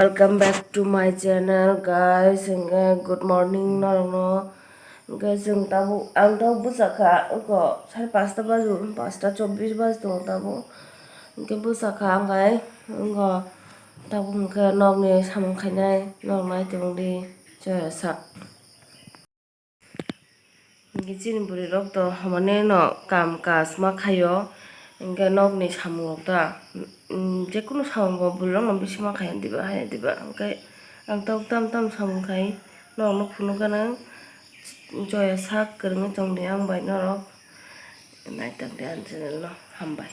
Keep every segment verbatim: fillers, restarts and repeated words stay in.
Welcome back to my channel, guys. Hingke good morning norokno. Hingke chwng tabuk, ang tabuk bwsakha, wngkha sare pasta bajo, pasta chobbish bajo tongo tabuk. Hingke bwsakha ang hai, wngkha tabuk hingke nokni samung khainai, nok nai tongdi, joya sak. Hingke chini bwrwi rok to hamani no kam kaj ma khaio, hingke nokni samung rok ta, mm, jekunu samung bo bwrwi rok no bisingo khaio diba, hai diba, hingke ang tok tam tam samung khai norok no phunuk gana joya sak kwrwngwi tongdi ang bai norok naitok di ang channel no hambai.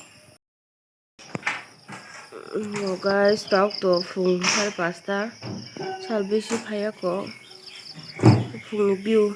Hello guys, tok to phung sare pasta, sal bisi phaiya ko phungni view.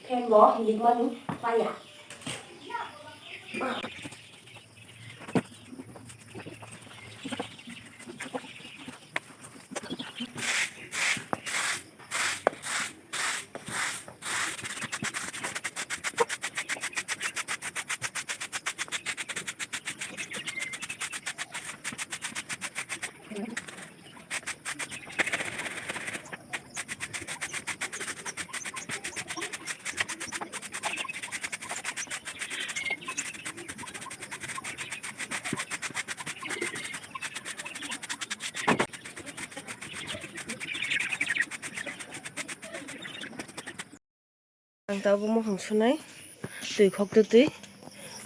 Fan bo hilikmani maya. Ang tabuk mukhang sunai, twi khok twi twi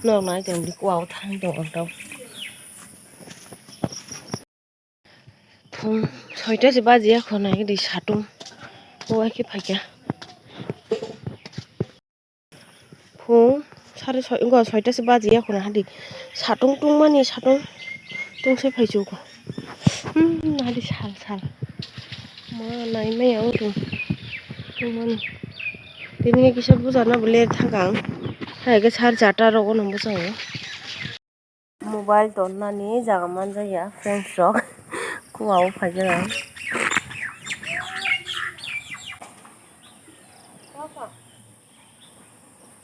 nok nai tong di, kua o thang tong ang tabuk. Phung soita se baji ya khonai di satung, o ai khe phaikha. Phung sare soi, wngkha soita se baji ya khuna hadi. Satung tungmani, satung tungse phaichugo. Hmm, hadi sal sal. Ma nai maya o tu. Tungmani. Tini kisa buja na bole thangkang. Hai ke sar jata rogo nang buja o. Mobile tonnani jaga manjaya, friends rok. Kua o phaikhe ang.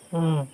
Hmm.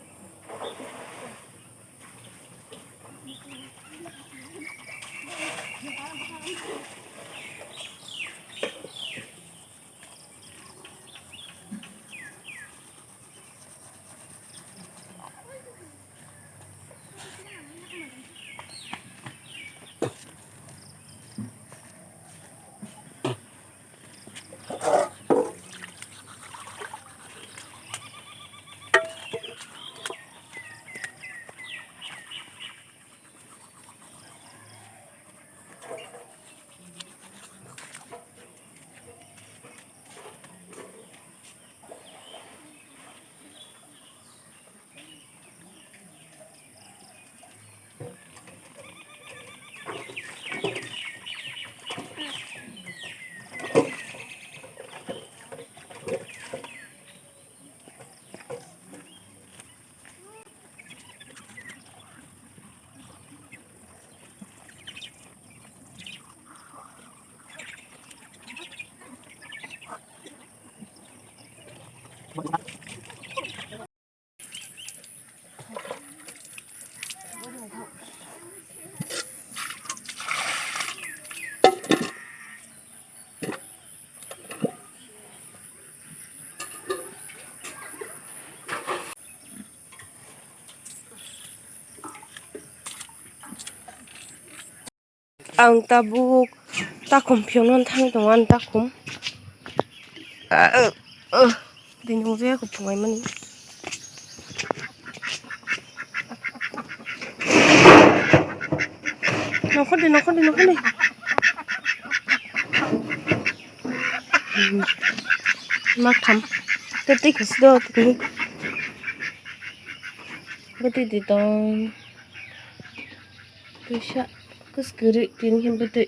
Ang tabuk takhum phiyoknani thangwi tongo, ani takhum. Bini ungwi khe phungaimani. Nokhordi, nokhordi, nokhordi. Makham. Tei twi khasi do tini. Bwtwi di tong. Kaisa kwskwrwi tini khe bwtwi.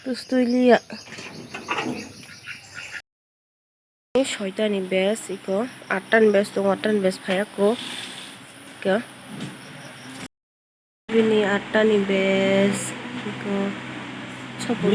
Tustui liya. Soitani bes iko, attani bes tongo, attani bes phaiya ko. Iko. Bini attani bes iko. Sopo.